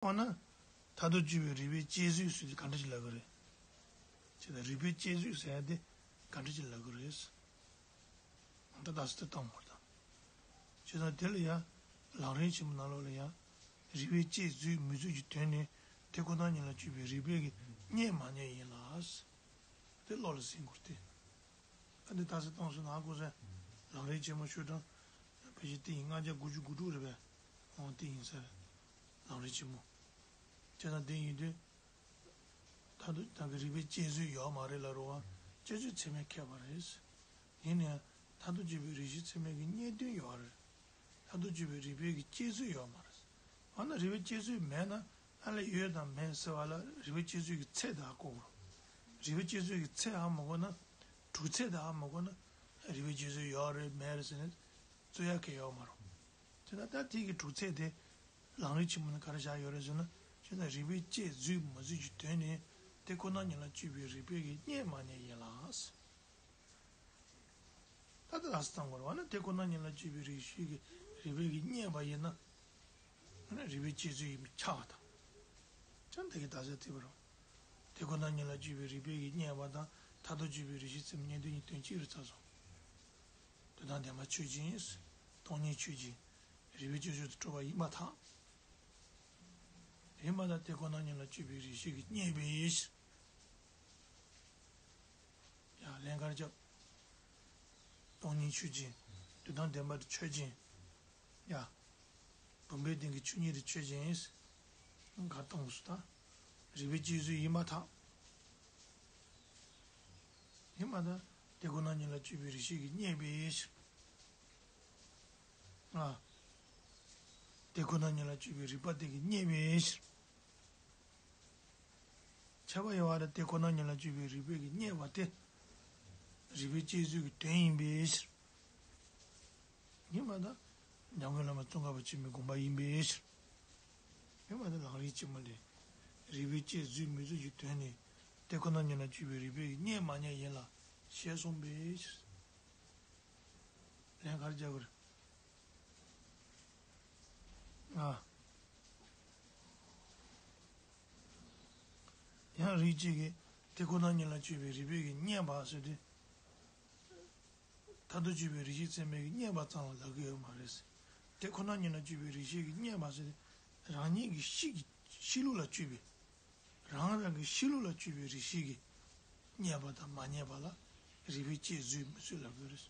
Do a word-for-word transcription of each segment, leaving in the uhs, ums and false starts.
འོ་ན། མཐར་ཐུག་དཔྱོད་པའི་རིགས་པའི་དཔྱད་བཟོད་ཟེར་དེ་ག་འདྲ་ཞིག་ལབ་ཀྱི་རེད། བྱས་ཙང་རིགས་པའི་དཔྱད་བཟོད་ཟེར་ཡ་དེ་ག་འདྲ་ཞིག་ལབ་ཀྱི་རེད། ད་ལྟ་སུ་དེ་བཏང་བར་དང་། བྱས་ཙང་དེ་ལ་ཡང་། ལམ་རིམ་ཆེན་མོ་ནང་ལོགས་ལ་ཡང་། རིགས་པའི་དཔྱད་བཟོད་མི་བཟོད་ཀྱི་དོན་ནི། དེ་ཁོ་ན་ཉིད་ལ་དཔྱོད་པའི་རིགས་པའི་གི་རྙེད་མ་རྙེད་ཡིན་ལ། དེ་བློ་ལ་ཟིན་དགོས་ཏེ། ཨ་འདི་ད་སེ་གཏོང་སོང་ན་ཨ་ཁུ་སེ། ལམ་རིམ་ཆེན་མོ་ཤོག་གྲངས། བེད་སྤྱོད་དེ་ཡིན་ལྔ་བརྒྱ་དགུ་བཅུ་གོ་དྲུག་རེད་པས། འོང་དེ་ཡིན་ས་རེད། ལམ་རིམ་ཆེན་མོ། བྱས་ཙང་དེ་ཡིན་དུས། མཐར་ཐུག་ད་གི་རིགས་པའི་དཔྱད་བཟོད་ཡོད་མ་རེད་ལབ་རུང་བ། དཔྱད་བཟོད་ཚད་མས་ཁེགས་པ་རེད། ཡིན་ནའང་མཐར་ཐུག་དཔྱོད་པའི་རིགས་ཤེས་ཚད་མས་ཀྱི་རྙེད་དོན་ཡོད་རེད། མཐར་ཐུག་དཔྱོད་པའི་རིགས་པའི་གི་དཔྱད་བཟོད་ཡོད་མ་རེད། འོ་ན་རིགས་པའི་དཔྱད་བཟོད་མེད་ན་ཨ་ལས་ཡོད་དང་མེད་ཟེར་བ་ལ་རིགས་པའི་དཔྱད་བཟོད་ཀྱི་ཚད་དག་གོ་རུང་། རིགས་པའི་དཔྱད་བཟོད་ཀྱི་ཚད་ཨ་མ་གོ་ན། གྲུབ་ཚད་དག་ཨ་མ་གོ་ན། རིགས་པའི་དཔྱད་བཟོད་ཡོད་རེད་མེད་རེད་ཟེར་ནས་རྩོད་ཡ་གི་ཡོད་མ་རུང་། དེ་ལྟར་ད་དེ་གི་གྲུབ་ཚད་དེ། ལམ་རིམ་ཆེན་མོ་ནས་ག་རེ་བཞག་ཡོད་རེད་ཟེར་ན། ཅི་ལྟར་རིགས་པའི་དཔྱད་བཟོད་མི་བཟོད་ཀྱི་དོན་ནི། དེ་ཁོ་ན་ཉིད་ལ་དཔྱོད་པའི་རིགས་པའི་གི་རྙེད་མ་རྙེད་ཡིན་ལ། ད་ལྟ་ལ་སོགས་ཙམ་གོ་ར་བ་ན་དེ་ཁོ་ན་ཉིད་ལ་དཔྱོད་པའི་རིགས་ཤེས་ཀྱི་རིགས་པའི་གི་རྙེད་པ་ཡིན་ན། རིགས་པའི་དཔྱད་བཟོད་ཡིན་པས་ཁྱབ་པ་དང་། ཅང་དེ་གི་ད་ཟེར་ཐེབས་རོ། དེ་ཁོ་ན་ཉིད་ལ་དཔྱོད་པའི་རིགས་པའི་གི་རྙེད་པ་དང་མཐར་ཐུག་དཔྱོད་པའི་རིགས་ཤེས་ཚད་མའི་རྙེད་དོན་གཉིས་དོན་གཅིག་རེད་ཚར་སོང་། དོན་དམ་བདེན་པ་ཆོས་ཅན། སྟོང་ཉིད་ཆོས་ཅན། རིགས་པའི་དཔྱད་བཟོད་དུ་གྲུབ་པ་ཡིན་པར་ཐལ། ཡིན་པ་དང་དེ་ཁོ་ན་ཉིད་ལ་དཔྱོད་པའི་རིགས་ཤེས་ཀྱི་རྙེད་པའི་ཕྱིར། ཡང་ལན་གར་རྒྱབ། སྟོང་ཉིད་ཆོས་ཅན། དོན་དམ་བདེན་པ་དེ་ཆོས་ཅན། ཡ། བུམ་པའི་སྟེང་གི་ཆོས་ཉིད་དེ་ཆོས་ཅན། གར་གཏོང་དགོས་སུ་དང་། རིགས་པའི་དཔྱད་བཟོད་ཡིན་པར་ཐལ། ཡིན་པ་དང་དེ་ཁོ་ན་ཉིད་ལ་དཔྱོད་པའི་རིགས་ཤེས་ཀྱི་རྙེད་པའི་ཕྱིར། ང་། དེ་ཁོ་ན་ཉིད་ལ་དཔྱོད་པའི་རིགས་པ་དེ་གི་རྙེད་པའི་ཕྱིར། ཁྱབ་པ་ཡོད་པ་རེད་དེ་ཁོ་ན་ཉིད་ལ་དཔྱོད་པའི་རིགས་པའི་གི་རྙེད་པ་དེ། རིགས་པའི་དཔྱད་བཟོད་ཀྱི་དོན་ཡིན་པའི་ཕྱིར། ཡིན་པ་དང་། འཇམ་མགོན་བླ་མ་ཙོང་ཁ་པ་ཆེན་པོའི་དགོངས་པ་ཡིན་པའི་ཕྱིར། ཡིན་པ་དང་ལམ་རིམ་ཆེན་མོ་ལས། རིགས་པའི་དཔྱད་བཟོད་མི་བཟོད་ཀྱི་དོན་ནི། དེ་ཁོ་ན་ཉིད་ལ་དཔྱོད་པའི་རིགས་པའི་གི་རྙེད་མ་རྙེད་ཡིན་ལ། ཞེས་གསུངས་པའི་ཕྱིར། ལན་གར་རྒྱག་གི་རེད། ང་། ཡང་རིགས་གཅིག་གིས་དེ་ཁོ་ན་ཉིད་ལ་དཔྱོད་པའི་རིགས་པའི་གི་རྙེད་པ་ཟེར་ཏེ། མཐར་ཐུག་དཔྱོད་པའི་རིགས་ཤེས་ཚད་མའི་གི་རྙེད་པ་ཙམ་ལ་ལབ་ཀྱི་ཡོད་མ་རེད། དེ་ཁོ་ན་ཉིད་ལ་དཔྱོད་པའི་རིགས་ཤེས་ཀྱི་རྙེད་པ་ཟེར་ཏེ། རང་ཉིད་ཀྱི་གཤིས་ཀྱི་གཤིས་ལུགས་ལ་དཔྱོད་པའི། རང་རང་གི་གཤིས་ལུགས་ལ་དཔྱོད་པའི་རིགས་ཤེས་ཀྱི་རྙེད་པ་དང་མ་རྙེད་པ་ལ་རིགས་པའི་དཔྱད་བཟོད་མི་བཟོད་ལབ་དགོས་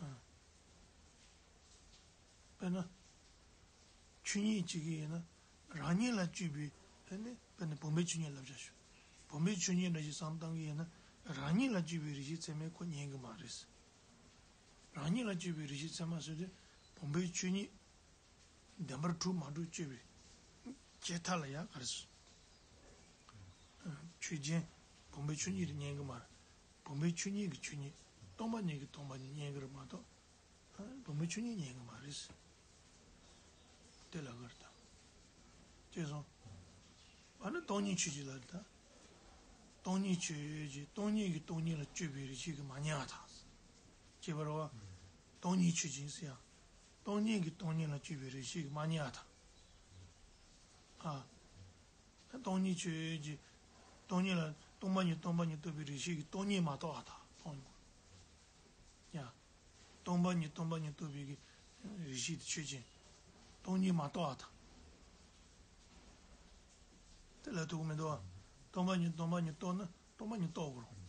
རེད། ཨ། དཔེར་ན། ཆོས་ཉིད་གཅིག་གི་ཡིན་ན་རང་ཉིད་ལ་དཔྱོད་པའི་དེ་ནི་དཔེར་ན་བུམ་པའི་ཆོས་ཉིད་ལབ་བྱ་ཞུ། བུམ་པའི་ཆོས་ཉིད་འདྲ་ཞིག་བསམ་བཏང་གི་ཡིན་ན་རང་ཉིད་ལ་དཔྱོད་པའི་རིགས་ཤེས་ཚད་མས་ཁོ་རྙེད་གི་མ་རེད། རང་ཉིད་ལ་དཔྱོད་པའི་རིགས་ཤེས་ཚད་མ་ཟེར་དུས་བུམ་པའི་ཆོས་ཉིད། བདེན་པར་གྲུབ་མ་གྲུབ་དཔྱོད་པའི་ཇི་ལྟར་ལ་ཡང་ག་རེ་ཟེར། ཆོས་ཅན། བུམ་པའི་ཆོས་ཉིད་དེ་རྙེད་གི་མ་རེད། བུམ་པའི་ཆོས་ཉིད་ཀྱི་ཆོས་ཉིད། སྟོང་པ་ཉིད་ཀྱི་སྟོང་པ་ཉིད་རྙེད་གི་རེད་མ་གཏོགས། བུམ་པའི་ཆོས་ཉིད་རྙེད་གི་མ་རེད། དེ་ལ་ག་རེ་དང་། ཅེས་སོང་། ཨ་ནི་སྟོང་ཉིད་ཆོས་ཅན་ལ་རེད་ད། སྟོང་ཉིད་ཆོས་ཅན། སྟོང་ཉིད་ཀྱི་སྟོང་ཉིད་ལ་དཔྱོད་པའི་རིགས་ཤེས་ཀྱིས་མ་རྙེད་པར་ཐལ། ཅེས་པ་རེད་བ། སྟོང་ཉིད་ཆོས་ཅན་ཟེར་ཡང་། སྟོང་ཉིད་ཀྱི་སྟོང་ཉིད་ལ་དཔྱོད་པའི་རིགས་ཤེས་ཀྱིས་མ་རྙེད་པར་ཐལ། ཨ། སྟོང་ཉིད་ཆོས་ཅན། སྟོང་ཉིད་ལ་སྟོང་པ་ཉིད་སྟོང་པ་ཉིད་རྟོགས་པའི་རིགས་ཤེས་ཀྱིས་སྟོང་ཉིད་མ་རྟོགས་པར་ཐལ། སྟོང་ཉིད། ཡ། སྟོང་པ་ཉིད་སྟོང་པ་ཉིད་རྟོགས་པའི་གི་རིགས་ཤེས་དེ་ཆོས་ཅན། སྟོང་ཉིད་མ་རྟོགས་པར་ཐལ། དེ་ལ་ཐུག་གི་མི་འདུག་བ། སྟོང་པ་ཉིད་སྟོང་པ་ཉིད་རྟོགས་ན་སྟོང་པ་ཉིད་རྟོགས་དགོས་རུང་།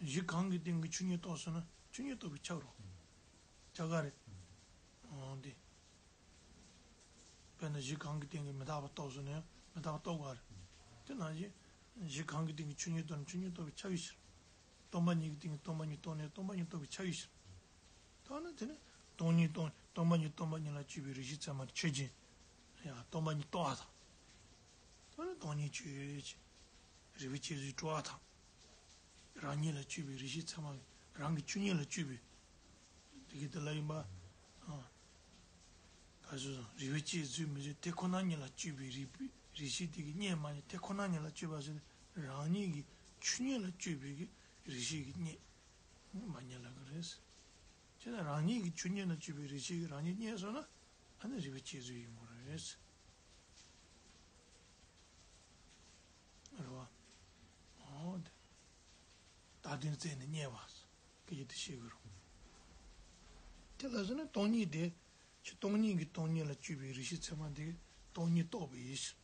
གཞི་གང་གི་སྟེང་གི་ཆོས་ཉིད་རྟོགས་སོང་ན་ཆོས་ཉིད་རྟོགས་པས་ཁྱབ་རུང་། ཁྱབ་ག་རེད། འོང་དེ། དཔེར་ན་གཞི་གང་གི་སྟེང་གི་མི་རྟག་པ་རྟོགས་སོང་ན་ཡང་མི་རྟག་པ་རྟོགས་དགོས་རེད། དེ་ནང་བཞིན་གཞི་གང་གི་སྟེང་གི་ཆོས་ཉིད་རྟོགས་ན་ཆོས་ཉིད་རྟོགས་པས་ཁྱབ་པའི་ཕྱིར། སྟོང་པ་ཉིད་ཀྱི་སྟེང་གི་སྟོང་པ་ཉིད་རྟོགས་ནས་སྟོང་པ་ཉིད་རྟོགས་པས་ཁྱབ་པའི་ཕྱིར། ཐ་ན་དེ་ནི་སྟོང་ཉིད་སྟོང་སྟོང་པ་ཉིད་སྟོང་པ་ཉིད་ལ་དཔྱོད་པའི་རིགས་ཤེས་ཚད་མ་ཆོས་ཅན། ཡང་སྟོང་པ་ཉིད་རྟོགས་པར་ཐལ། ཐ་ན་སྟོང་ཉིད་ཆོས་ཅན། རིགས་པའི་དཔྱད་བཟོད་གྲུབ་པར་ཐལ། རང་ཉིད་ལ་དཔྱོད་པའི་རིགས་ཤེས་ཚད་མ་རང་གི་ཆོས་ཉིད་ལ་དཔྱོད་པའི། དེ་གི་དེ་ལ་ཡིན་པ། ཨ། ག་ཟེར་སོང་། རིགས་པའི་དཔྱད་བཟོད་མི་བཟོད་དེ་ཁོ་ན་ཉིད་ལ་དཔྱོད་པའི་རིགས་པའི་རིགས་ཤེས་དེ་གི་རྙེད་མ་རྙེད་དེ་ཁོ་ན་ཉིད་ལ་དཔྱོད་པ་ཟེར་ན་རང་ཉིད་ཀྱི་ཆོས་ཉིད་ལ་དཔྱོད་པའི་གི་རིགས་ཤེས་ཀྱི་རྙེད། མ་རྙེད་ལབ་ཀྱི་རེད། བྱས་ན་རང་ཉིད་ཀྱི་ཆོས་ཉིད་ལ་དཔྱོད་པའི་རིགས་ཤེས་ཀྱིས་རང་ཉིད་རྙེད་སོང་ན། ཨ་ནི་རིགས་པའི་དཔྱད་བཟོད་ཡིན་དགོས་རེད། རེད་བ། འོ་དེ། བཏགས་དོན་བཙལ་ནས་རྙེད་པ། སྐད་ཆ་དེ་བཤད་དགོས་རེད། དེ་ལ་ཟེར་ན་སྟོང་ཉིད་དེ། ཆོས་སྟོང་ཉིད་ཀྱི་སྟོང་ཉིད་ལ་དཔྱོད་པའི་རིགས་ཤེས་ཚད་མ་དེ་སྟོང་ཉིད་རྟོགས་པའི་ཡེ་ཤེས།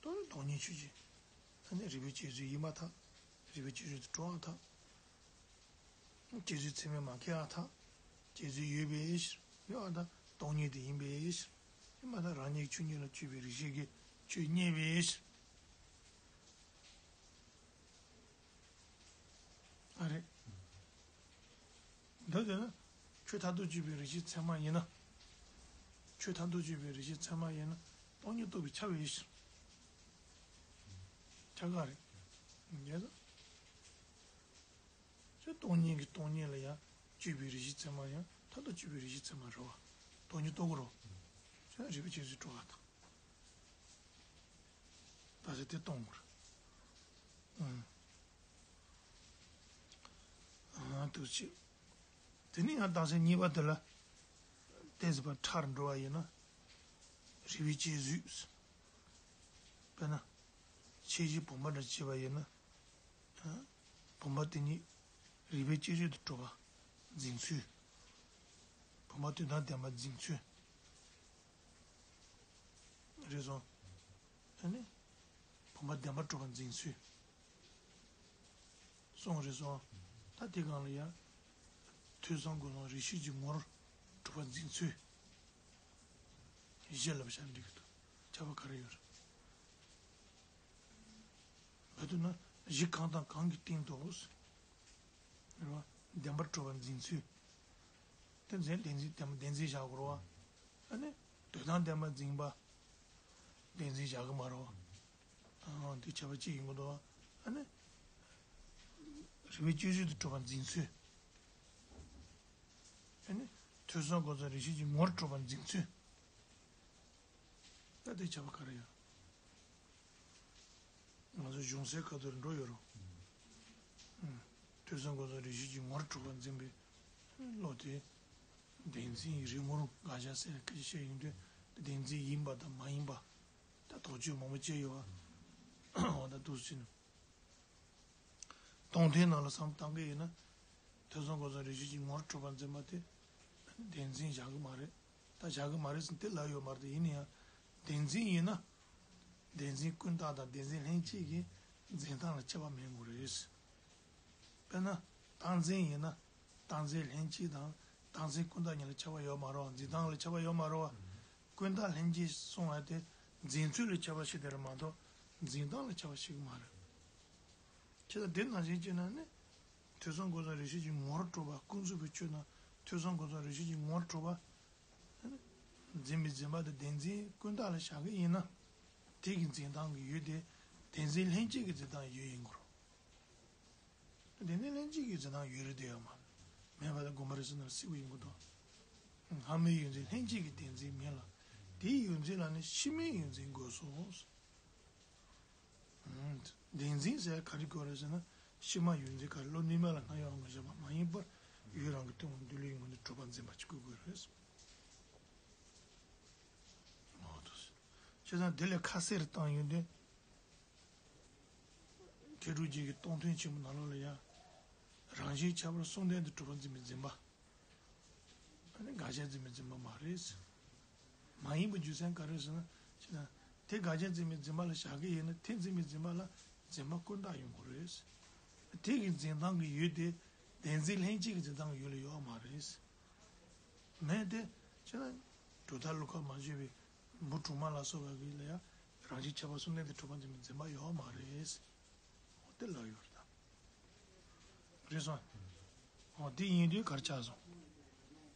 སྟོང་ཉིད་སྟོང་ཉིད་ཆོས་ཅན། ཨ་ནི་རིགས་པའི་དཔྱད་བཟོད་ཡིན་པར་ཐལ། རིགས་པའི་དཔྱད་བཟོད་དུ་གྲུབ་པར་ཐལ། དཔྱད་བཟོད་ཚད་མས་མ་ཁེགས་པར་ཐལ། དཔྱད་བཟོད་ཡོད་པའི་ཕྱིར་ཡོད་པར་ཐལ། སྟོང་ཉིད་དེ་ཡིན་པའི་ཕྱིར། ཡིན་པར་ཐལ། རང་ཉིད་ཆོས་ཉིད་ལ་དཔྱོད་པའི་རིགས་ཤེས་ཀྱིས་ཆོས་རྙེད་པའི་ཕྱིར། ཨ་རེད། འདི་དེ་ན་ཆོས་མཐར་ཐུག་དཔྱོད་པའི་རིགས་ཤེས་ཚད་མ་ཡིན་ན། ཆོས་མཐར་ཐུག་དཔྱོད་པའི་རིགས་ཤེས་ཚད་མ་ཡིན་ན་སྟོང་ཉིད་རྟོགས་པས་ཁྱབ་པའི་ཕྱིར། ཁྱབ་ག་རེད། ཡིན་ན། ཆོས་སྟོང་ཉིད་ཀྱི་སྟོང་ཉིད་ལ་ཡང་དཔྱོད་པའི་རིགས་ཤེས་ཚད་མ་ཡང་མཐར་ཐུག་དཔྱོད་པའི་རིགས་ཤེས་ཚད་མ་རེད་བ། སྟོང་ཉིད་རྟོགས་དགོས་རེད་བ། ཆོས་རིགས་པའི་དཔྱད་བཟོད་གྲུབ་པར་ཐལ། ད་ཆ་དེ་སྟོང་དགོས་རེད། ཨང་། ཨང་། འདུག་སེ། དེ་ནས་ཡང་རྟགས་གསལ་གཉིས་པ་དེ་ལ་ཏོག་ཙམ་ཕར་འགྲོ་བ་ཡིན་ན། རིགས་པའི་དཔྱད་བཟོད། དཔེར་ན། ཁྱད་གཞི་བུམ་པ་འདྲ་བྱས་པ་ཡིན་ན། བུམ་པ་དེ་ཉིད་རིགས་པའི་དཔྱད་བཟོད་དུ་གྲུབ་པ་འཛིན་ཚུལ། བུམ་པ་དོན་དམ་བདེན་པར་འཛིན་ཚུལ། རེད་སོང་། ཨ་ནི། བུམ་པ་བདེན་པར་གྲུབ་པར་འཛིན་ཚུལ། སོང་། རེད་སོང་། ད་དེ་སྒང་ལ་ཡང་། ཐོས་བསམ་སྒོམ་གསུམ་རིགས་ཤེས་ཀྱི་ངོར་གྲུབ་པར་འཛིན་ཚུལ། བཞི་ལབ་བཞག་འགྲིག་གི་འདུག་ཁྱད་པར་ག་རེ་ཡོད་རེད། མ་ཐུབ་ན་གཞི་གང་དང་གང་གི་སྟེང་དུ། རེད་བ། བདེན་པར་གྲུབ་པར་འཛིན་ཚུལ། དེ་འཛིན་བདེན་འཛིན་བདེན་བདེན་འཛིན་བཞག་དགོས་རེད་བ། ཨ་ནི། དོན་དམ་བདེན་པར་འཛིན་པ། བདེན་འཛིན་བཞག་གི་མ་རེད་བ། ཨ། དེ་ཁྱད་པར་གཅིག་ཡིན་དགོས་འདུག་བ། ཨ་ནི། རིགས་པའི་དཔྱད་བཟོད་དུ་གྲུབ་པར་འཛིན་ཚུལ། ཨ་ནི། ཐོས་བསམ་སྒོམ་གསུམ་རིགས་ཤེས་ཀྱི་ངོར་གྲུབ་པར་འཛིན་ཚུལ། ད་དེ་ཁྱད་པར་ག་རེ་ཡོད། ང་ཚོ་གཞུང་སའི་ཁ་ཐུག་འགྲོ་ཡོད་རུང་། ཨུམ། ཐོས་བསམ་སྒོམ་གསུམ་རིགས་ཤེས་ཀྱི་ངོར་གྲུབ་པར་འཛིན་པའི་བློ་དེ། བདེན་འཛིན་གྱི་རིགས་ངོར་དགག་བྱ་ཟེར་སྐད་ཆ་བཤད་ཡོང་དུས་བདེན་འཛིན་ཡིན་པ་དང་མ་ཡིན་པ། ད་དོགས་གཅོད་མང་པོ་བྱས་ཡོད་པ། འོ་ད་འདུག་སེ་བྱས་ནས། སྟོང་ཐུན་ནང་ལ་བསམ་བཏང་གི་ཡིན་ན། ཐོས་བསམ་སྒོམ་གསུམ་རིགས་ཤེས་ཀྱི་ངོར་གྲུབ་པར་འཛིན་པ་དེ། བདེན་འཛིན་བཞག་གི་མ་རེད། ད་བཞག་གི་མ་རེད་ཟེར་དེ་ལབ་ཡོད་མ་རེད་དེ། ཡིན་ན་ཡང་། བདེན་འཛིན་ཡིན་ན། བདེན་འཛིན་ཀུན་བཏགས་དང་བདེན་འཛིན་ལྷན་སྐྱེས་ཀྱི་འཛིན་སྟངས་ལ་ཁྱད་པར་མེད་དགོས་རེད། དཔེར་ན། རྟག་འཛིན་ཡིན་ན། རྟག་འཛིན་ལྷན་སྐྱེས་དང་རྟག་འཛིན་ཀུན་བཏགས་གཉིས་ལ་ཁྱད་པར་ཡོད་མ་རེད་བ། འཛིན་སྟངས་ལ་ཁྱད་པར་ཡོད་མ་རེད་བ། ཀུན་བཏགས་ལྷན་སྐྱེས་གསུངས་པ་དེ་འཛིན་ཚུལ་ལ་ཁྱད་པར་ཕྱེ་བསྡད་རེད་མ་གཏོགས་འཛིན་སྟངས་ལ་ཁྱད་པར་ཕྱེ་གི་མ་རེད། ཁྱེད་ལ་དེ་ནང་བཞིན་བྱས་ན་ནི། ཐོས་བསམ་སྒོམ་གསུམ་རིགས་ཤེས་ཀྱི་ངོར་གྲུབ་པ། ཀུན་རྫོབ་པའི་ཆོས་རྣམས་ཐོས་བསམ་སྒོམ་གསུམ་རིགས་ཤེས་ཀྱི་ངོར་གྲུབ་པ། འཛིན་པའི་འཛིན་པ་དེ་བདེན་འཛིན་ཀུན་བཏགས་ལ་བཞག་གི་ཡིན་ན། དེ་གི་འཛིན་སྟངས་ཀྱི་ཡུལ་དེ་བདེན་འཛིན་ལྷན་སྐྱེས་ཀྱི་འཛིན་སྟངས་ཡུལ་ཡིན་དགོས་རེད། བདེན་འཛིན་ལྷན་སྐྱེས་ཀྱི་འཛིན་སྟངས་ཡུལ་རེད་དེ་ཡོད་མ་རེད། མེད་པ་དང་དགོངས་པ་རེད་ཟེར་ན་སྲིད་པ་ཡིན་དགོས་དོ། སྔ་མའི་ཡུལ་འཛིན་ལྷན་སྐྱེས་ཀྱི་བདེན་འཛིན་མིན་ལ། དེའི་ཡུལ་འཛིན་ལ་ནི་ཕྱི་མའི་ཡུལ་འཛིན་དགོས་སོ། བདེན་འཛིན་ཟེར་ག་རེ་དགོས་རེད་ཟེར་ན། ཕྱི་མ་ཡུལ་འཛིན་ག་རེ། བློ་གནས་མལ་ལ་སྣང་ཡོད་ངོ་ཤེས་པ་མ་ཡིན་པར། ཡུལ་རང་གི་སྟེང་དུ་འདུས་ལས་ཡིན་ངོ་ནས་གྲུབ་པར་འཛིན་པ་ཅིག་དགོས་དགོས་རེད། འོ་དོ། བྱས་ཙང་དེ་ལས་ཁ་གསལ་རུ་བཏང་ཡོང་དུས། ཐེག་དྲུག་རྒྱན་གྱི་སྟོང་ཐུན་ཆེན་མོ་ནང་ལོགས་ལ་ཡང་། རང་བཞིན་ཁྱད་པར་གསུམ་ལྡན་དུ་གྲུབ་པར་འཛིན་པའི་འཛིན་པ། ཨ་ནི་དགག་བྱ་འཛིན་པའི་འཛིན་པ་མ་རེད། མ་ཡིན་པའི་རྒྱུ་མཚན་ག་རེ་ཟེར་ན། ཅེ་ན། དེ་དགག་བྱ་འཛིན་པའི་འཛིན་པ་ལ་བཞག་གི་ཡིན་ན། དེ་འཛིན་པའི་འཛིན་པ་ལ་འཛིན་པ་ཀུན་བཏགས་ཡོང་དགོས་རེད། དེ་གི་འཛིན་སྟངས་ཀྱི་ཡུལ་དེ་བདེན་འཛིན་ལྷན་སྐྱེས་ཀྱི་འཛིན་སྟངས་ཀྱི་ཡུལ་ལ་ཡོད་མ་རེད། མེད་དེ། ཅེ་ན། གྲུབ་མཐའ་བློ་ཁ་མ་ཆོད་པའི་མུ་གྲུབ་མ་ལ་སོགས་པ་གི་ལ་ཡང་རང་བཞིན་ཁྱད་པར་གསུམ་ལྡན་དུ་གྲུབ་པར་འཛིན་པའི་འཛིན་པ་ཡོད་མ་རེད། འོ་དེ་ལབ་ཡོད་རེད་ད། རེད་སོང་། འོ་དེ་ཡིན་དུས་ག་རེ་ཆགས་སོང་།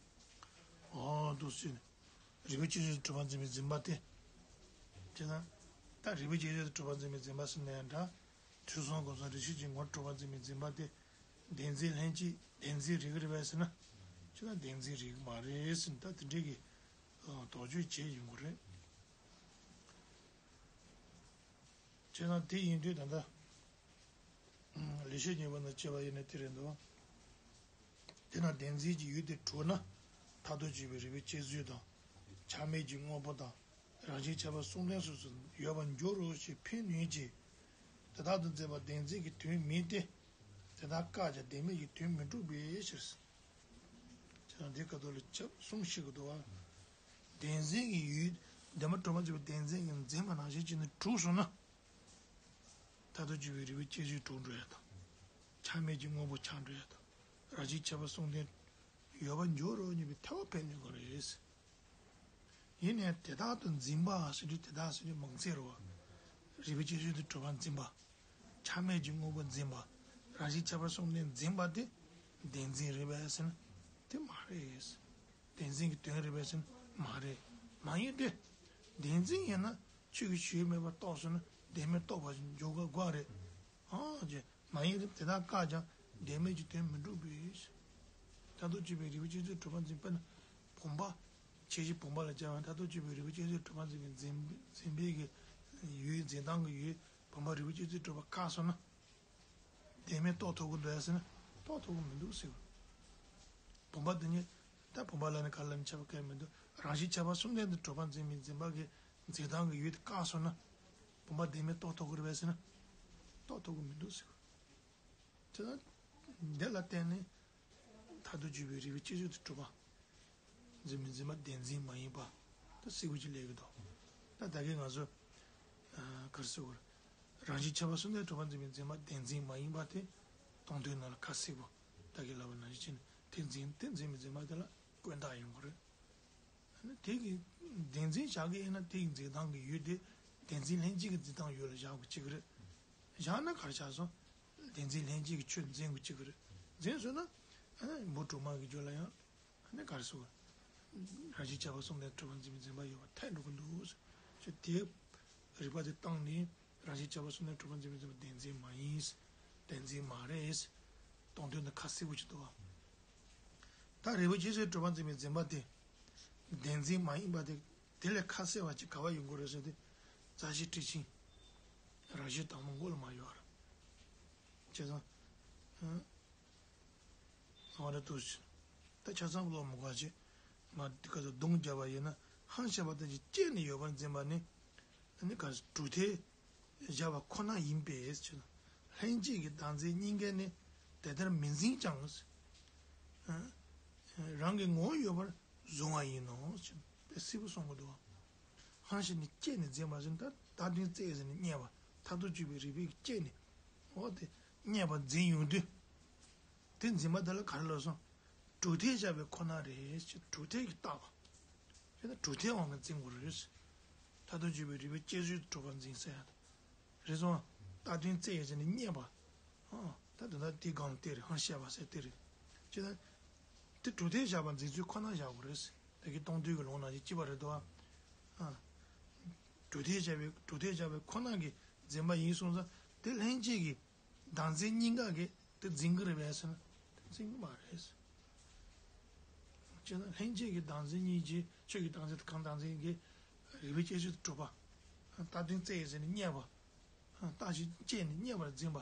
འོ་འདུག་སེ་བྱས་ནས། རིགས་པའི་དཔྱད་བཟོད་དུ་གྲུབ་པར་འཛིན་པའི་འཛིན་པ་དེ། དེ་ན། ད་རིགས་པའི་དཔྱད་བཟོད་དུ་གྲུབ་པར་འཛིན་པའི་འཛིན་པ་ཟེར་ན་ཡང་འདྲ། ཐོས་བསམ་སྒོམ་གསུམ་རིགས་ཤེས་ཀྱི་ངོར་གྲུབ་པར་འཛིན་པའི་འཛིན་པ་དེ། བདེན་འཛིན་ལྷན་སྐྱེས་བདེན་འཛིན་རིགས་རེད་པས་ཟེར་ན། ཁྱེད་རང་བདེན་འཛིན་རིགས་མ་རེད་ཟེར་ན། ད་དེ་འདྲའི་གི། ཨ། དོགས་གཅོད་བྱས་ཡོང་གི་རེད། བྱས་ན་དེ་ཡིན་དུས་ད་ལྟ། ལེགས་བཤད་སྙིང་པོ་ནང་བྱས་པ་ཡིན་ན་དེ་རེད་འདུག་དེས་ན་བདེན་འཛིན་གྱི་ཡུལ་དེ་གྲུབ་ན། མཐར་ཐུག་དཔྱོད་པའི་རིགས་པའི་དཔྱད་བཟོད་དང་ ཆ་མེད་ཀྱི་དངོས་པོ་དང་རང་བཞིན་ཁྱད་པར་གསུམ་ལྡན་སོ་སོར་ཡོད་པར་འགྱུར་རོ་ཞེས་འཕེན་ནུས་ཀྱི། དེ་དག་ཏུ་འཛིན་པ་བདེན་འཛིན་གྱི་དོན་མིན་ཏེ། དེ་དག་བཀག་ཀྱང་བདེན་མེད་ཀྱི་དོན་མི་འགྲུབ་པའི་ཕྱིར། ཁྱེད་རང་འདི་སྐབས་ཐོག་ལ་ཁྱབ་གསུམ་ཞིག་གི་འདུག་བ། བདེན་འཛིན་གྱི་ཡུལ་བདེན་པར་གྲུབ་པར་འཛིན་པའི་བདེན་འཛིན་གྱི་འཛིན་པ་ནང་བཞིན་བྱས་ནས་གྲུབ་སོང་ན། མཐར་ཐུག་དཔྱོད་པའི་རིགས་པས་དཔྱད་བཟོད་གྲུབ་འགྲོ་ཡ་དང་། ཆ་མེད་ཀྱི་དངོས་པོ་ཆགས་འགྲོ་ཡ་དང་། རང་བཞིན་ཁྱད་པར་གསུམ་ལྡན་ཡོད་པར་འགྱུར་རོ་སྙམ་པའི་ཐལ་བ་འཕེན་ནུས་པ་རེད། ཡིན་ནའི་དེ་དག་ཏུ་འཛིན་པ་ཟེར་དུས་དེ་དག་ཟེར་དུས་མང་ཚིག་རེད་བ། རིགས་པས་དཔྱད་བཟོད་དུ་གྲུབ་པར་འཛིན་པ། ཆ་མེད་ཀྱི་དངོས་པོ་འཛིན་པ། རང་བཞིན་ཁྱད་པར་གསུམ་ལྡན་འཛིན་པ་དེ་བདེན་འཛིན་རེད་པས་ཟེར་ན་དེ་མ་རེད། བདེན་འཛིན་གྱི་དོན་རེད་པས་ཟེར་ན་མ་རེད། མ་ཡིན་ཏེ། བདེན་འཛིན་ཡིན་ན་ཆོས་ཀྱི་ཞུན་མེད་པར་རྟོགས་སོང་ན་བདེན་མེད་རྟོགས་པ་ཞིག་འཇོག་དགོས་རེད། ཨང་ཅེ། མ་ཡིན་རུང་དེ་དག་བཀག་ཀྱང་བདེན་མེད་ཀྱི་དོན་མི་འགྲུབ་པས། མཐར་ཐུག་དཔྱོད་པའི་རིགས་པས་དཔྱད་བཟོད་གྲུབ་པར་འཛིན་པ་ནི་བུམ་པ། ཁྱད་གཞི་བུམ་པ་ལ་སྦྱར་བ་མཐར་ཐུག་དཔྱོད་པའི་རིགས་པས་དཔྱད་བཟོད་གྲུབ་པར་འཛིན་པའི་འཛིན་འཛིན་པའི་གི་ཡུལ་འཛིན་སྟངས་ཀྱི་ཡུལ་བུམ་པ་རིགས་པས་དཔྱད་བཟོད་གྲུབ་པ་བཀག་སོང་ན། བདེན་མེད་རྟོགས་ཐུབ་ཀྱི་འདུག་ཟེར་ན་རྟོགས་ཐུབ་ཀྱི་མི་འདུག་ཟེར་བ། བུམ་པ་དེ་ཉིད་ད་བུམ་པ་ལ་ནི་ག་ལ་ནི་ཁྱབ་པ་གང་ཡང་མི་འདུག་རང་བཞིན་ཁྱད་པར་གསུམ་ལྡན་དུ་གྲུབ་པར་འཛིན་པའི་འཛིན་པ་གི་འཛིན་སྟངས་ཀྱི་ཡུལ་དེ་བཀག་སོང་ན། བུམ་པ་བདེན་མེད་རྟོགས་ཐུབ་ཀྱི་རེད་པས་ཟེར་ན། རྟོགས་ཐུབ་ཀྱི་མི་འདུག་ཟེར་བ། དེ་ལ་འདི་ལ་བརྟེན་ནས་མཐར་ཐུག་དཔྱོད་པའི་རིགས་པས་དཔྱད་བཟོད་དུ་གྲུབ་པ། འཛིན་མི་འཛིན་པ་བདེན་འཛིན་མ་ཡིན་པ་དེ་གསལ་པོ་ཅིག་སླེབས་ཀྱི་འདུག་ད་ད་གིན་ང་ཚོ་ག་རེ་ཟེར་དགོས་རེད། རང་བཞིན་ཁྱད་པར་གསུམ་ལྡན་གྲུབ་པར་འཛིན་པའི་འཛིན་པ་བདེན་འཛིན་མ་ཡིན་པ་དེ་སྟོང་ཐུན་ནང་ལ་ཁ་གསལ་པོ་ད་གིན་ལབ་པ་ནང་བཞིན་བྱས་ནས་དེ་འཛིན་དེ་འཛིན་མི་འཛིན་པ་དེ་ལ་བཀོད་འདག་ཡོང་གི་རེད། ཨ་ནི་དེ་གི་བདེན་འཛིན་བཞག་གི་ཡིན་ན་དེ་གི་འཛིན་སྟངས་ཀྱི་ཡུལ་དེ་བདེན་འཛིན་ལྷན་སྐྱེས་ཀྱི་འཛིན་སྟངས་ཡུལ་ལ་བཞག་དགོས་ཀྱི་རེད། བཞག་ན་ག་རེ་ཆགས་སོང་། བདེན་འཛིན་ལྷན་སྐྱེས་ཀྱི་ཆོས་འཛིན་དགོས་ཀྱི་རེད། འཛིན་སོང་ན་ཨ་ནི་འབུམ་དྲུག་མ་གི་རྒྱུད་ལ་ཡང་ཨ་ནི་ག་རེ་ཟེར། རང་བཞིན་ཁྱད་པར་གསུམ་ལྡན་གྲུབ་པར་འཛིན་པའི་འཛིན་པ་ཡོད་པར་ཐལ་འགྲོ་གི་འདུག་ཟེར། དེ་རིགས་པ་དེ་བཏང་ནས་རང་བཞིན་ཁྱད་པར་གསུམ་ལྡན་གྲུབ་པར་འཛིན་པའི་འཛིན་པ་བདེན་འཛིན་མ་ཡིན། བདེན་འཛིན་མ་རེད། སྟོང་ཐུན་དུ་ཁ་གསལ་པོ་ཅིག་འདུག་བ། ད་རིགས་པས་དཔྱད་བཟོད་གྲུབ་པར་འཛིན་པའི་འཛིན་པ་དེ། བདེན་འཛིན་མ་ཡིན་པ་དེ། དེ་ལས་ཁ་གསལ་བ་ཅིག་ག་བ་ཡོང་གི་རེད་ཟེར་ཏེ། རྩ་ཤེ་ཊཱིཀ་ཆེན། རང་བཞིན་དྭངས་མ་མགོ་ལ་མ་ཡོད་ར། བྱས་ཙང་། ཧ། ང་ར་ཏུ་ཞིག་ད་ཆ་ཚང་ཀློག་མི་དགོས་ཅིག་ང་འདི་ག་ཚོད་རྡུང་རྒྱབ་པ་ཡིན་ན་ཧང་ཤེས་པ་དང་ཅིག་སྐྱེས་ནས་ཡོད་པར་འཛིན་པ་ནི། ཨ་ནི་ག་དྲུག་ཐལ་བཞག་པ་ཁོ་ན་ཡིན་པས་ཟེར་ན། ལྷན་སྐྱེས་ཀྱི་བདག་འཛིན་གཉིས་ཀས་ནི་དེ་ལྟར་མི་འཛིན་ཀྱང་། ཨ། རང་གི་ངོ་བོ་ཡོད་པར་བཟུང་བ་ཡིན་ནོ་ཞེས་དཔེ་སྲིད་པོ་གསུང་གི་འདུག་བ། ཧང་ཤེས་ནས་སྐྱེས་ནས་འཛིན་པ་ཟེར་ན་ད་བདག་དོན་རྩེ་ཟེར་ནས་རྙེད་པ་མཐར་ཐུག་དཔྱོད་པའི་རིགས་པས་སྐྱེས་ནས་འོ་དེ་རྙེད་པ་འཛིན་ཡོང་དུས། དེ་འཛིན་པ་དེ་ལ་ག་རེ་ལབ་སོང་། དྲུག་ཐལ་བཞག་པའི་ཁོ་ན་རེད་ཅེས་དྲུག་ཐལ་གྱིས་བཏགས་པ། དེ་ལ་དྲུག་ཐལ་དབང་གིས་འཛིན་དགོས་རེད། མཐར་ཐུག་དཔྱོད་པའི་རིགས་པས་དཔྱད་བཟོད་དུ་གྲུབ་པར་འཛིན་ཟེར་ཡ་དང་། རེད་སོང་། བཏགས་དོན་རྩེ་ཡིན་ཟེར་ནས་རྙེད་པ། ཨ། ད་དེ་ལྟར་དེའི་སྒང་ལ་དེ་རེད་ཧང་ཤེས་པ་ཟེར་དེ་རེད། ཅེས་དང་། དེ་དྲུག་ཐལ་བཞག་པར་འཛིན་ཚུལ་ཁོ་ན་བཞག་དགོས་རེད། དེ་གི་སྟོང་ཐུན་གྱི་ལུང་ནང་བཞིན་གཅིག་པ་རེད་དོ། ཨ། དྲུག་ཐལ་བཞག་པའི་དྲུག་ཐལ་བཞག་པའི་ཁོ་ན་གི་འཛིན་པ་ཡིན་སོང་ཙང་དེ་ལྷན་སྐྱེས་ཀྱི་བདག་འཛིན་གཉིས་ཀ་གིས་དེ་འཛིན་གྱི་རེད་པས་ཟེར་ན་དེ་འཛིན་གྱི་མ་རེད། ཅེས་ན་ལྷན་སྐྱེས་ཀྱི་བདག་འཛིན་གཉིས་ཀྱིས་ཆོས་ཀྱི་བདག་འཛིན་དང་གང་བདག་འཛིན་གྱི་རིགས་པས་དཔྱད་བཟོད་དུ་གྲུབ་པ། བཏགས་དོན་རྩེ་ཡིན་ཟེར་ནས་རྙེད་པ། བཏགས་ཤིང་སྐྱེས་ནས་རྙེད་པར་འཛིན་པ།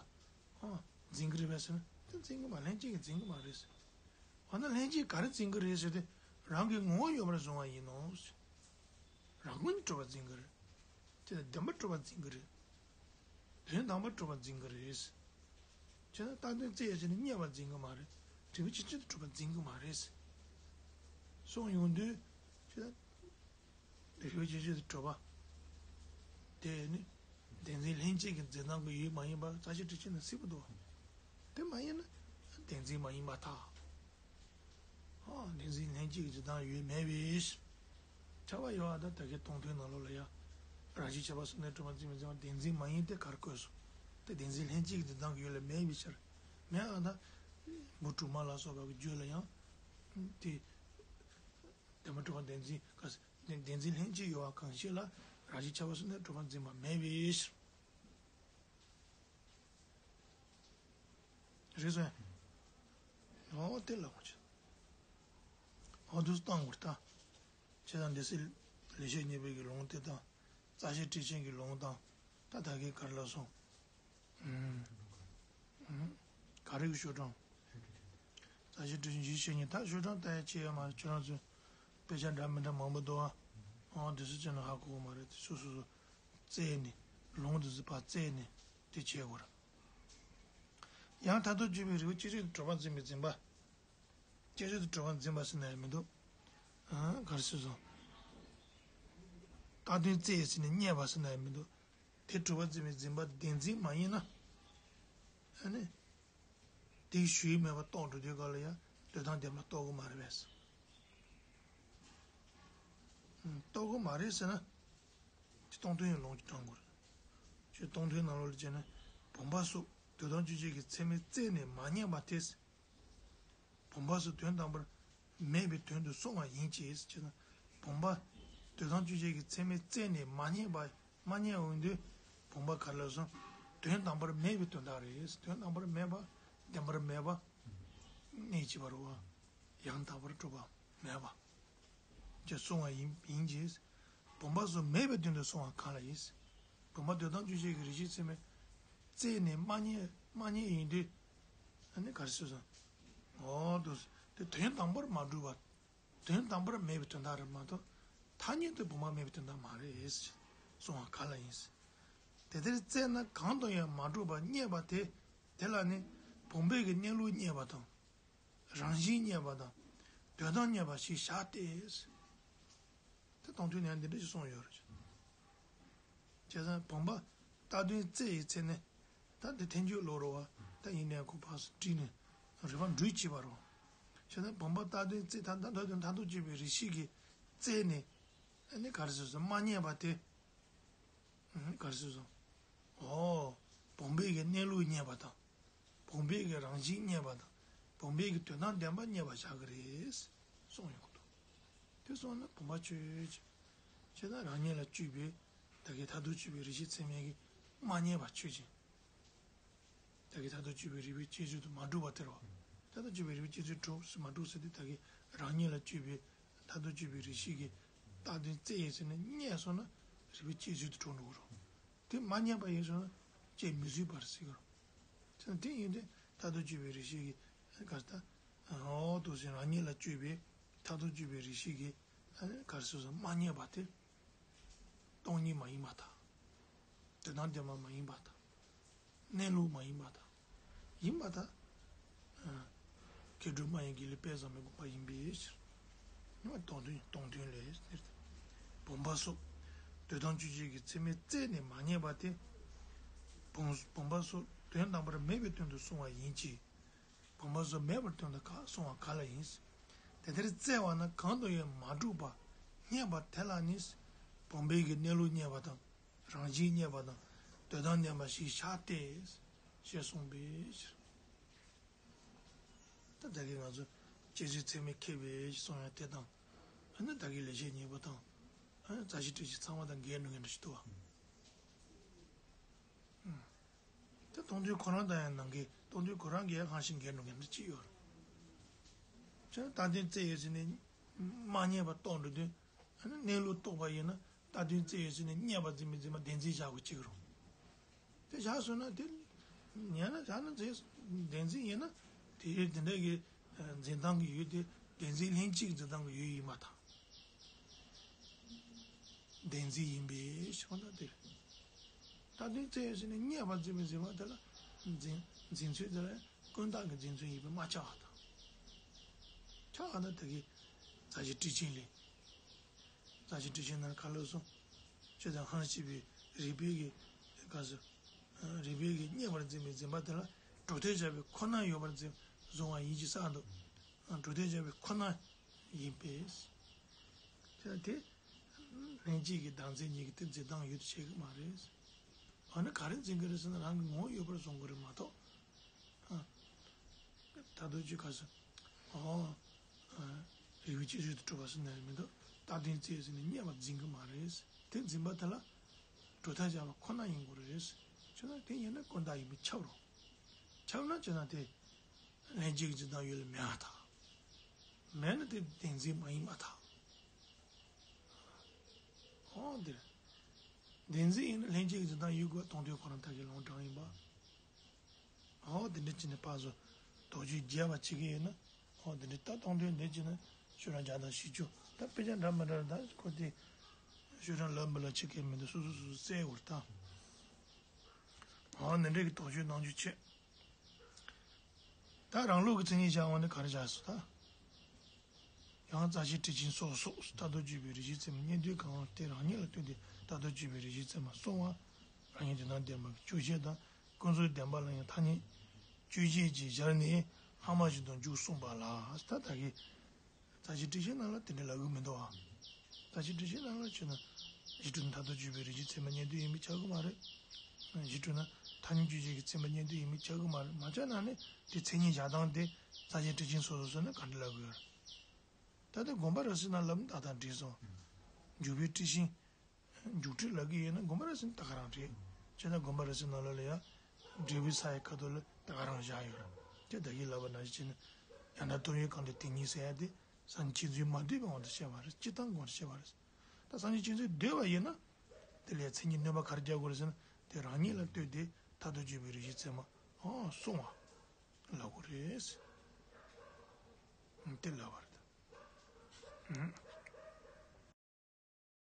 འཛིན་གྱི་རེད་པས་ཟེར་ན་དེ་འཛིན་གྱི་མ་ལྷན་སྐྱེས་ཀྱིས་འཛིན་གྱི་མ་རེད་ཟེར། འོ་ན་ལྷན་སྐྱེས་ག་རེ་འཛིན་གྱི་རེད་ཟེར་ཏེ་རང་གི་ངོ་བོ་ཡོད་པར་བཟུང་བ་ཡིན་ནོ། རང་ངོས་ནས་གྲུབ་པ་འཛིན་གྱི་རེད། དེ་ལ་བདེན་པར་གྲུབ་པ་འཛིན་གྱི་རེད། དོན་དམ་པར་གྲུབ་པ་འཛིན་གྱི་རེད། བྱས་ན་བཏགས་དོན་རྩེ་ཡིན་ཟེར་ནས་རྙེད་པར་འཛིན་གྱི་མ་རེད། རིགས་པས་དཔྱད་བཟོད་དུ་གྲུབ་པ་འཛིན་གྱི་མ་རེད། གསུངས་ཡོང་དུས། བྱས་ན། རིགས་པས་དཔྱད་བཟོད་དུ་གྲུབ་པ། དེ་ནི། བདེན་འཛིན་ལྷན་སྐྱེས་ཀྱི་འཛིན་སྟངས་ཀྱི་ཡུལ་མ་ཡིན་པ་རྩ་ཤེ་ཊཱིཀ་ཆེན་ནང་གསལ་པོ་འདུག་དེ་མ་ཡིན་ན། བདེན་འཛིན་མ་ཡིན་པར་ཐལ། ཨ། བདེན་འཛིན་ལྷན་སྐྱེས་ཀྱི་འཛིན་སྟངས་ཡོད་མེད་པའི། ཁྱབ་པ་ཡོད་པ་དང་ད་གིན་སྟོང་ཐུན་ནང་ལོགས་ལ་ཡང་། རང་བཞིན་ཁྱད་པར་གསུམ་ལྡན་གྲུབ་པར་འཛིན་པའི་འཛིན་པ་བདེན་འཛིན་མ་ཡིན་ཏེ་ག་རེ་བཀོད་སོང་། དེ་བདེན་འཛིན་ལྷན་སྐྱེས་ཀྱི་འཛིན་སྟངས་ཀྱི་ཡུལ་ལ་མེད་པའི་ཕྱིར། མེད་པ་དང་། མུ་དྲུག་མ་ལ་སོགས་པ་གི་རྒྱུད་ལ་ཡང་། དེ། བདེན་པར་གྲུབ་པ་བདེན་འཛིན་ག་བདེན་འཛིན་ལྷན་སྐྱེས་ཡོད་པ་གང་ཞིག་ལ་རང་བཞིན་ཁྱད་པར་གསུམ་ལྡན་གྲུབ་པར་འཛིན་པ་མེད་པའི་ཕྱིར། རེད་སོང་། འོ་དེ་ལ་ངོ་ཆེ། འོ་དུས་བཏང་བར་ལྟ། བྱས་ཙང་འདི་སྲིད་ལེགས་བཤད་སྙིང་པོའི་གི་ལུང་དེ་དང་། རྩ་ཤེ་ཊཱིཀ་ཆེན་གྱི་ལུང་དང་། ད་ད་གིན་ག་རེ་ལབ་སོང་། ཨུམ། ཨུམ། ག་རེ་གི་ཤོག་གྲངས། རྩ་ཤེ་ཊཱིཀ་ཆེན་བཞི་ཤེས་ཉིད་ད་ཤོག་གྲངས་ལྟ་ཡ་ཆེ་ཡ་མ་རེད་ཁྱོད་རང་ཚོས། དཔེ་ཆ་འདྲ་མི་འདྲ་མང་པོ་འདུག་ཨ། ཨོ་དེ་ཚོ་ཅན་ལ་ཧ་གོ་གི་མ་རེད། དེ་སོ་སོ་སོ་བཙལ་ནས་ལུང་དེ་ཚོ་ཕར་བཙལ་ནས་དེ་བྱེད་དགོས་རེད། ཡང་མཐར་ཐུག་དཔྱོད་པའི་རིགས་པ་སྤྱི་རིགས་དུ་གྲུབ་པ་འཛིན་པའི་འཛིན་པ། སྤྱི་རིགས་དུ་གྲུབ་པ་འཛིན་པ་ཟེར་ན་ཡང་མི་འདུག་ཨ་ག་རེ་ཟེར་སོང་། བཏགས་དོན་བཙལ་ཟེར་ནས་རྙེད་པ་ཟེར་ན་ཡང་མི་འདུག་དེ་གྲུབ་པ་འཛིན་པའི་འཛིན་པ་དེ་བདེན་འཛིན་མ་ཡིན་ན། ཨ་ནི། དེའི་ཞུ་ཡིག་མེད་པར་རྟོགས་འགྲོ་དུས་སྐབས་ལ་ཡང་དོན་དམ་བདེན་པ་རྟོགས་ཀྱི་མ་རེད་པས། ཨུམ། རྟོགས་ཀྱི་མ་རེད་ཟེར་ན། དེ་སྟོང་ཐུན་ཡང་ལོངས་སུ་སྤྱོད་དགོས་རེད། ཅེས་སྟོང་ཐུན་ནང་ལོགས་ལ་བྱས་ན། བུམ་པ་སོགས་དོན་དམ་དཔྱོད་བྱེད་ཀྱི་ཚད་མས་བཙལ་ནས་མ་རྙེད་པ་དེ། བུམ་པ་སོགས་དོན་དམ་པར་མེད་པའི་དོན་དུ་སོང་བ་ཡིན་གྱི་ཞེ་ན། བུམ་པ་དོན་དམ་དཔྱོད་བྱེད་ཀྱི་ཚད་མས་བཙལ་ནས་མ་རྙེད་པ་མ་རྙེད་འོང་དུས་བུམ་པ་ག་རེ་ལབ་སོང་། དོན་དམ་པར་མེད་པའི་དོན་དག་རེད། དོན་དམ་པར་མེད་པ་བདེན་པར་མེད་པ་གནས་ཀྱི་བར་བ། ཡང་དག་པར་གྲུབ་པ་མེད་པ། ཅེས་གསུངས་པ་ཡིན་ཡིན་གྱི། བུམ་པ་སོགས་མེད་པའི་དོན་དུ་སོང་བ་གང་ལ་ཡིན། བུམ་པ་དོན་དམ་དཔྱོད་བྱེད་ཀྱི་རིགས་ཤེས་ཚད་མས་བཙལ་ནས་མ་རྙེད་མ་རྙེད་ཡིན་དུས། ཨ་ནི་ག་རེ་ཟེར་སོང་། འོ་དུ་དེ་དོན་དམ་པར་མ་གྲུབ་པ། དོན་དམ་པར་མེད་པའི་དོན་དག་རེད་མ་གཏོགས། ཐ་སྙད་དུ་བུམ་པ་མེད་པའི་དོན་དག་མ་རེད། གསུང་བ་ག་ལ་ཡིན། དེ་ལྟར་བཙལ་ན་གང་དུ་ཡང་མ་གྲུབ་པ་རྙེད་པ་དེ། དེ་ལ་ནི་བུམ་པའི་གི་གནས་ལུགས་རྙེད་པ་དང་། རང་བཞིན་རྙེད་པ་དང་། དོན་དམ་རྙེད་པ་ཞེས་བྱ་སྟེ། དེ་སྟོང་ཐུན་ནས་འདི་འདྲ་ཞིག་གསུངས་ཡོད་རེད། བྱས་ཙང་བུམ་པ་བཏགས་དོན་བཙལ་ཡི་ཚེ་ནས། ད་འདི་ཐལ་འགྱུར་ལོག་རོ་བ། ད་ཡིན་ནའི་ཁོ་ཕར་ཚུར་བྲིས་ནས་རིགས་པ་འགྲོས་བྱས་པ་རོ། བྱས་ཙང་བུམ་པ་བཏགས་དོན་བཙལ་ད་ད་ད་དོན་མཐར་ཐུག་དཔྱོད་པའི་རིགས་ཤེས་ཀྱིས་བཙལ་ནས། ཨ་ནི་ག་རེ་ཟེར་སོང་མ་རྙེད་པ་དེ། ཨ་ནི་ག་རེ་ཟེར་སོང་། ཨོ། བུམ་པའི་གི་གནས་ལུགས་རྙེད་པ་དང་། བུམ་པའི་གི་རང་བཞིན་རྙེད་པ་དང་། བུམ་པའི་གི་དོན་དམ་བདེན་པ་རྙེད་པ་བཞག་གི་རེད། གསུངས་ཡོང་གི་འདུག་དེ་སོང་ན་བུམ་པ་ཆོས་ཅན། ཅེས་ན་རང་ཉིད་ལ་དཔྱོད་པའི། ད་གིན་མཐར་ཐུག་དཔྱོད་པའི་རིགས་ཤེས་ཚད་མས་ཀྱིས་མ་རྙེད་པ་ཆོས་ཅན། ད་གིན་མཐར་ཐུག་དཔྱོད་པའི་རིགས་པའི་དཔྱད་བྱེད་དུ་མ་གྲུབ་པ་དེ་རེད་བ། མཐར་ཐུག་དཔྱོད་པའི་རིགས་པའི་དཔྱད་བྱེད་གྲུབ་ཟེར་མ་གྲུབ་ཟེར་དུས་ད་གིན་རང་ཉིད་ལ་དཔྱོད་པའི། མཐར་ཐུག་དཔྱོད་པའི་རིགས་ཤེས་ཀྱིས་བཏགས་དོན་བཙལ་ཡིན་ཟེར་ནས་རྙེད་སོང་ན་རིགས་པའི་དཔྱད་བྱེད་དུ་གྲུབ་འགྲོ་གི་རེད། དེ་མ་རྙེད་པ་ཡིན་སོང་ན་དཔྱད་མི་སྲིད་པ་རེད་ཟེར་གི་རེད། དེ་ཡིན་དུས་མཐར་ཐུག་དཔྱོད་པའི་རིགས་ཤེས་ཀྱིས་ག་རེ་ད། འོ་དུ་ཟེར་རང་ཉིད་ལ་དཔྱོད་པའི་མཐར་ཐུག་དཔྱོད་པའི་རིགས་ཤེས་ཀྱིས་ག་རེ་ཟེར་སོང་མ་རྙེད་པ་དེ། སྟོང་ཉིད་མ་ཡིན་པར་ཐལ། དོན་དམ་བདེན་པ་མ་ཡིན་པར་ཐལ། གནས་ལུགས་མ་ཡིན་པར་ཐལ། ཡིན་པར་ཐལ། ཨ། མཁས་གྲུབ་སྨྲ་བའི་དགེ་ལེགས་དཔལ་བཟང་པོའི་དགོངས་པ་ཡིན་པའི་ཕྱིར། སྟོང་དོན་སྟོང་དོན་ལས་ཟེར་ཏེ། བུམ་པ་སོགས་དོན་དམ་དཔྱོད་བྱེད་ཀྱི་ཚད་མས་བཙལ་ནས་མ་རྙེད་པ་དེ། བུམ་བུམ་པ་སོགས་དོན་དམ་པར་མེད་པའི་དོན་དུ་སོང་བ་ཡིན་གྱི། བུམ་པ་སོགས་མེད་པར་དོན་དུ་ག་སོང་བ་ག་ལ་ཡིན། དེ་ལྟར་བཙལ་བ་ན་གང་དུ་ཡང་མ་གྲུབ་པ་རྙེད་པ་དེ་ལ་ནི། བུམ་པའི་གི་གནས་ལུགས་རྙེད་པ་དང་། རང་བཞིན་རྙེད་པ་དང་། དོན་དམ་བདེན་པ་ཞེས་བྱ་སྟེ། ཞེས་གསུངས་པའི་ཕྱིར། ད་ལྟ་གི་ང་ཚོ་དཔྱད་བྱེད་ཚད་མས་ཁེགས་པའི་གསུང་ཡ་དེ་དང་། ཨ་ནི་ད་གི་ལེགས་བཤད་སྙིང་པོ་དང་། ཨ་ནི་རྩ་ཤེ་ཊཱིཀ་ཆེན་ཚང་མ་དང་འགལ་འགྲོ་མཁན་འདྲ་ཞིག་འདུག་བ། ད་སྟོང་ཐུན་ཁོ་རང་དང་ཡང་ནང་གི་སྟོང་ཐུན་ཁོ་རང་གི་ཡང་གང་ཞིག་འགལ་འགྲོ་མཁན་འདྲ་ཅིག་ཡོད་རེད། བྱས་ན་བཏགས་དོན་བཙལ་ཡོད་ཟེར་ནས་མ་རྙེད་པ་རྟོགས་འགྲོ་དུས། ཨ་ནི་གནས་ལུགས་རྟོགས་པ་ཡིན་ན་བཏགས་དོན་བཙལ་ཡོད་ཟེར་ནས་རྙེད་པ་འཛིན་མི་འཛིན་པ་བདེན་འཛིན་བཞག་དགོས་ཅིག་རུང་། དེ་བཞག་སོང་ན་དེ། ཉན་ན་བཞག་ན་འཛིན་བདེན་འཛིན་ཡིན་ན་དེ་དེ་འདྲ་གི་འཛིན་སྟངས་ཀྱི་ཡུལ་དེ་བདེན་འཛིན་ལྷན་སྐྱེས་ཀྱི་འཛིན་སྟངས་ཀྱི་ཡུལ་ཡིན་པར་ཐལ། བདེན་འཛིན་ཡིན་པའི་ཕྱིར་ན་དེ། བཏགས་དོན་བཙལ་ཡོད་ཟེར་ནས་རྙེད་པ་འཛིན་པའི་འཛིན་པ་དེ་ལ་འཛིན་འཛིན་ཚུལ་དེ་ལ་ཀུན་བཏགས་ཀྱི་འཛིན་ཚུལ་ཡིན་པས་མ་ཁྱབ་པར་ཐལ། ཁྱབ་པ་ན་དེ་གི་རྩ་ཤེ་ཊཱིཀ་ཆེན་ལས། རྩ་ཤེ་ཊཱིཀ་ཆེན་ནང་ག་ལབ་སོང་། ཅེས་དང་ཧང་སྐྱེས་པའི་རིགས་པའི་གི་ག་ཟེར། རིགས་པའི་གི་རྙེད་པར་འཛིན་པའི་འཛིན་པ་དེ་ལ་གྲུབ་མཐས་སྦྱར་བའི་ཁོ་ན་ཡོད་པར་འཛིན་བཟུང་བ་ཡིན་གྱི་ས་འདུག་གྲུབ་མཐས་སྦྱར་བའི་ཁོ་ན་ཡིན་པས། དེ་ལ་དེ། ལྷན་སྐྱེས་ཀྱི་བདག་འཛིན་གཉིས་ཀྱི་དེ་འཛིན་སྟངས་ཡོད་དུ་བྱེད་ཀྱི་མ་རེད། འོ་ན་ག་རེ་འཛིན་གྱི་རེད་ཟེར་ན་རང་གི་ངོ་བོ་ཡོད་པར་བཟུང་གི་རེད་མ་གཏོགས། ད་དུང་ཅིག་ག་ཟེར། ཨོ། རིགས་པའི་དཔྱད་བྱེད་དུ་གྲུབ་པ་ཟེར་ན་ཡང་མི་འདུག་བཏགས་དོན་བཙལ་ཟེར་ནས་རྙེད་པ་འཛིན་གྱི་མ་རེད། དེ་འཛིན་པ་དེ་ལ་གྲུབ་མཐས་སྦྱར་བ་ཁོ་ན་ཡིན་དགོས་རེད། བྱས་ན་དེ་ཡིན་ན་ཀུན་བཏགས་ཡིན་པས་ཁྱབ་རོ། ཁྱབ་ན་བྱས་ན་དེ་ལྷན་སྐྱེས་ཀྱི་འཛིན་སྟངས་ཡོད་ལ་མེད་པར་ཐལ། མེད་ན་དེ་བདེན་འཛིན་མ་ཡིན་པར་ཐལ། ཨོ་འདིར། བདེན་འཛིན་ཡིན་ན་ལྷན་སྐྱེས་ཀྱི་འཛིན་སྟངས་ཡོད་དགོས་པ་སྟོང་ཐུན་ཁོ་རང་ཐད་ཀའི་ལུང་དྲངས་ཡིན་པ། ཨོ་དེ་འདྲ་བྱས་ནས་ཕར་ཚུར་དོགས་གཅོད་རྒྱས་པ་བྱེད་ཀྱི་ཡོད་ན། ཨོ་དེ་འདྲ་ད་སྟོང་ཐུན་འདི་བྱས་ན་ཤོག་གྲངས་བརྒྱ་དང་བཞི་བཅུ་ད་དཔེ་ཆ་འདྲ་མི་འདྲ་ད་ཁོ་དེ། ཆོས་རང་ལབ་མི་ལ་ཆེ་གེ་མི་འདུག་སོ་སོ་སོ་སོ་བཙལ་བར་ད། འོ་འདི་འདྲ་གི་དོགས་གཅོད་གནང་རྒྱུ་ཆེ། ད་རང་ལུགས་ཀྱི་མཚན་ཉིད་བཞག་འོང་ནི་ག་རེ་བཞག་སོ་ད། ཡང་རྩ་ཤེ་ཊཱིཀ་ཆེན་སོ་སོ་མཐར་ཐུག་དཔྱོད་པའི་རིགས་ཤེས་ཚད་མ་རྙེད་འདོད་གང་སྟེ་རང་ཉིད་ལ་ལྟོས་ཏེ་མཐར་ཐུག་དཔྱོད་པའི་རིགས་ཤེས་ཚད་མ་གསུང་བ། རང་ཉིད་དོན་དམ་བདེན་པ་གི་དཔྱོད་བྱེད་དང་ཀུན་རྫོབ་བདེན་པ་ལ་ཡང་ཐ་སྙད་དཔྱོད་བྱེད་ཀྱི་སྦྱར་ནས་སྔ་མ་བཞིན་དུ་འཇུག་གསུངས་པ་ལ་ད་ད་གི་རྩ་ཤེ་ཊཱིཀ་ཆེན་ནང་ལ་དེ་འདྲ་ལབ་གི་མི་འདུག་ཨ། རྩ་ཤེ་ཊཱིཀ་ཆེན་ནང་ལ་བྱས་ན་གཞི་གྲུབ་མཐར་ཐུག་དཔྱོད་པའི་རིགས་ཤེས་ཚད་མ་རྙེད་འདོད་ཡིན་མིན་ཆགས་གི་མ་རེད། གཞི་གྲུབ་ན་ཐ་སྙད་དཔྱོད་བྱེད་ཀྱི་ཚད་མ་རྙེད་འདོད་ཡིན་མིན་ཆགས་གི་མ་རེད། མ་ཆགས་ན་ནི་དེ་མཚན་ཉིད་བཞག་སྟངས་དེ་རྩ་ཤེ་ཊཱིཀ་ཆེན་སོ་སོ་སོ་ནས་ག་འདྲ་ལབ་གི་ཡོད་རེད། ད་ལྟ་དགོངས་པ་རབ་གསལ་ནང་ལབ་ན་ད་ལྟ་འགྲིག་སོང་། འཇུག་པའི་ཊཱིཀ་ཆེན། འཇུག་ཊཱིཀ་ལབ་གི་ཡོད་ན་དགོངས་པ་རབ་གསལ་ད་ག་རང་རེད། བྱས་ན་དགོངས་པ་རབ་གསལ་ནང་ལོགས་ལ་ཡང་འབྲས་བུའི་ས་ཡི་ཁ་ཐོག་ལ་ད་ག་རང་བཞག་ཡོད་རེད། དེ་ད་གིན་ལབ་པ་ནང་བཞིན་བྱས་ན་ཡང་དག་རྟོགས་པའི་གང་དེ་དེ་ཉིད་ཟེར་ཡ་དེ་སངས་རྒྱས་མཁྱེན་བརྩེ་མ་འདུས་པའི་དབང་དུ་བྱས་པ་རེད། སྤྱིར་བཏང་དགོངས་དུ་བྱས་པ་རེད། ད་སངས་རྒྱས་མཁྱེན་བརྩེ་འདུས་པ་ཡིན་ན་དེ་ལས་མཚན་ཉིད་སྣོན་པ་ག་རེ་རྒྱག་དགོས་རེད་ཟེར་ན་དེ་རང་ཉིད་ལ་ལྟོས་ཏེ་མཐར་ཐུག་དཔྱོད་པའི་རིགས་ཤེས་ཚད་མ་ཨང་གསུང་བ་ལབ་དགོས་རེད། དེ་ལབ་པ་རེད།